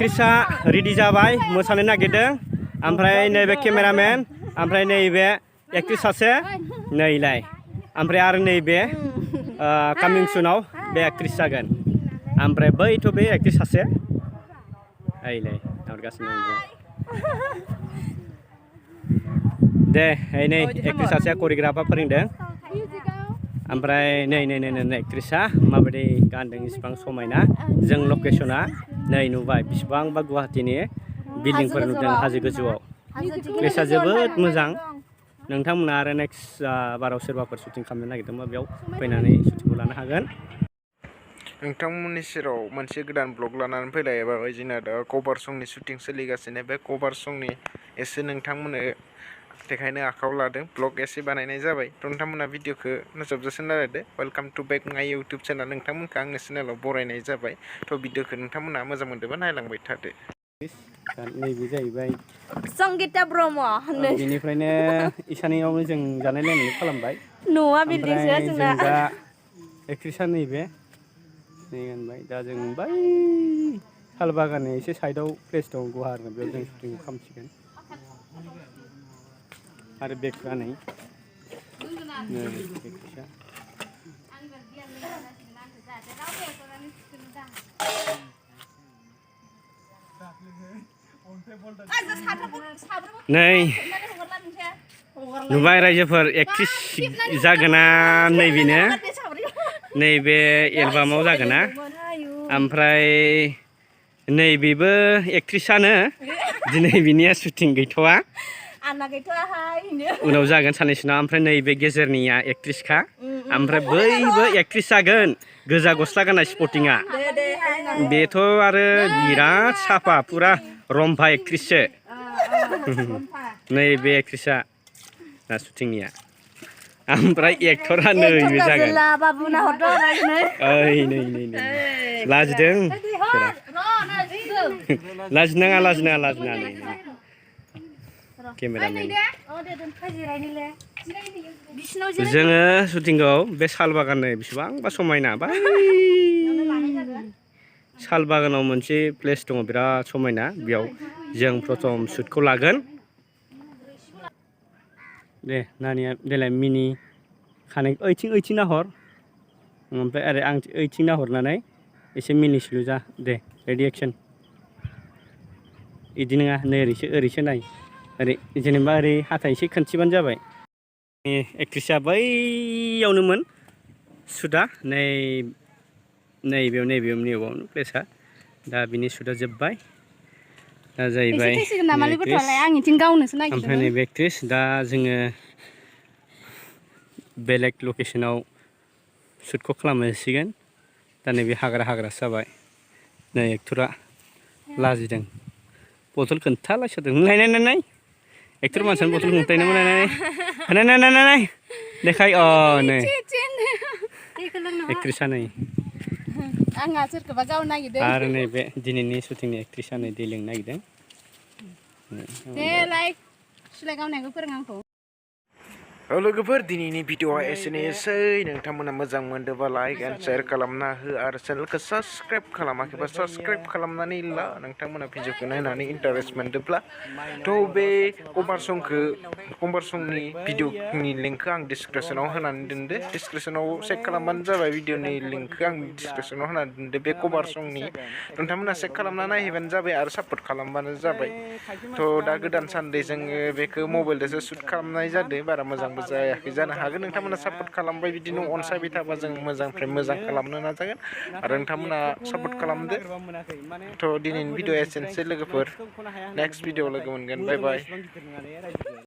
एक्ट्रिसा ready जाबाय मोसानो नागिरदों ओमफ्राय नैबे केमेरामेन ओमफ्राय नैबे एक्ट्रिस सासे नैलाय ओमफ्राय आरो नैबे कामिं सुनाव बे एक्ट्रिस जागोन ओमफ्राय बैथ' बे एक्ट्रिस सासे ओइलाय नाहरगासिनो दे नै एक्ट्रिस सासेया करिय'ग्राफा फोरोंदों ओमफ्राय नै एक्ट्रिसा माबायदि गानदों इसिबां समायना जों लकेसना नै नुबाय बिसिबांबा गुवाहाटीनि बिल्डिंफोर नुदों हाजो गोजौआव प्लेसआ जोबोद मोजां नोंथांमोना आरो नेक्स्ट बाराव सोरबाफोर शुटिं खालामनो नागिरदोंबा बेयाव फैनानै शुटिंखौ लानो हागोन नोंथांमोननि सेराव मोनसे गोदान ब्लग लानानै फैलायबाय जोंना दा कभार संनि शुटिं सोलिगासिनो बे कभार संनि एसे नोंथांमोननो देखायनो आखायाव लादों ब्लग एसे बानायनाय जाबाय थ' नोंथांमोना भिडिअखौ जोबजासिम नायदो वेलकाम टु बेक माय इउटुब चेनेल नोंथांमोनखौ आंनि चेनेलाव बरायनाय जाबाय थ' भिडिअखौ नोंथांमोना मोजां मोनदोंबा नायलांबाय थादो नैबे जाहैबाय संगिता ब्रह्म बेनिफ्रायनो इसानियावनो जों जानाय लोंनाय खालामबाय न'आ ओमफ्राय बिल्डिंसो जों जोंना दा एक्ट्रिसा नैबे नै होनबाय दा जों बै साल बागाननि एसे साइडआव प्लेस दं गुवार बेयाव जों शुटिंखौ खालामसिगोन आरो बेगफ्रा नै एक्ट्रिसा नै नुबाय रायजोफोर एक्ट्रिस जागोना नैबेनो नैबे एलबामाव जागोना ओमफ्राय नैबेबो एक्ट्रिसानो दिनै बिनिया शुटिं गैथ'वा उनाव जागोन साननैसोनाव ओमफ्राय नैबे गेजेरनिया एक्ट्रिसखा ओमफ्राय बैबो एक्ट्रिस जागोन गोजा गस्ला गाननाय स्पटिंआ बेथ' आरो बिराद साफा फुरा रम्भा एक्ट्रिससो नैबे एक्ट्रिसा दा शुटिंनिया ओमफ्राय एक्टरा नैबे जागोन ओइ नै लाजिदों लाजिनाङा नै केमेरामेन जोङो शुटिंखौ बे साल बागान बेसेबांबा समायना बै साल बागानाव मोनसे प्लेस दङ बिराद समायना बेयाव जों प्रथम शुटखौ लागोन दे नानिया देलाय मिनि खानाय ओइथिं नाहर ओमफ्राय आरो आं ओइथिं नाहरनानै एसे मिनिस्लु जा दे रेडि एक्सन बिदि नङा नै ओरैसो नाय ओरै जेनेबा ओरै हाथाय एसे खोन्थिबानो जाबाय एक्ट्रिसा बैयावनोमोन शुटआ नैबेयावनो प्लेसआ दा बिनि शुटआ जोब्बाय दा जाहैबाय ओमफ्राय नैबे एक्ट्रिस दा जोङो बेलेग लकेसनाव शुटखौ खालामहैसिगोन दा नैबे हाग्रासो जाबाय नै एक्टरा लाजिदों बथल खोन्थालायसारदों नाय एक्टर मानसियानो बथल खोन्थायनो नाय देखाय नै एक्ट्रिसा नै आरो नैबे दिनैनि शुटिंनि एक्ट्रिसा नै दै लोंनो नागिरदों लोगोफोर दिनैनि भिडिअआ एसेनोसै नोंथांमोना मोजां मोनदोंबा लाइक एन्ड शेयार खालामना हो आरो चेनेलखौ साबस्क्राइब खालामाखैबा साबस्क्राइब खालामनानै ला नोंथांमोना भिडिअखौ नायनानै इन्टारेस्ट मोनदोंब्ला थ' बे कभार संनि भिडिअनि लिंकखौ आं डिसक्रिपसनाव होनानै दोनदो डिसक्रिपसनाव चेक खालामबानो जाबाय भिडिअनि लिंकखौ आं डिसक्रिपसनाव होनानै दोनदो बे कभार संनि नोंथांमोना चेक खालामना नायहैबानो जाबाय आरो सापर्ट खालामबानो जाबाय थ' दा गोदान सानदे जोङो बेखौ मबाइलजोंसो शुट खालामनाय जादों बारा मोजांबो जायाखै जानो हागोन नोंथांमोना सापर्ट खालामबाय बिदिनो अनसायबाय थाबा जों मोजांनिफ्राय मोजां खालामनो नाजागोन आरो नोंथांमोना सापर्ट खालामदो थ' दिनैनि भिडिअ एसेनोसै लोगोफोर नेक्स्ट भिडिअ लोगो मोनगोन बाय बाय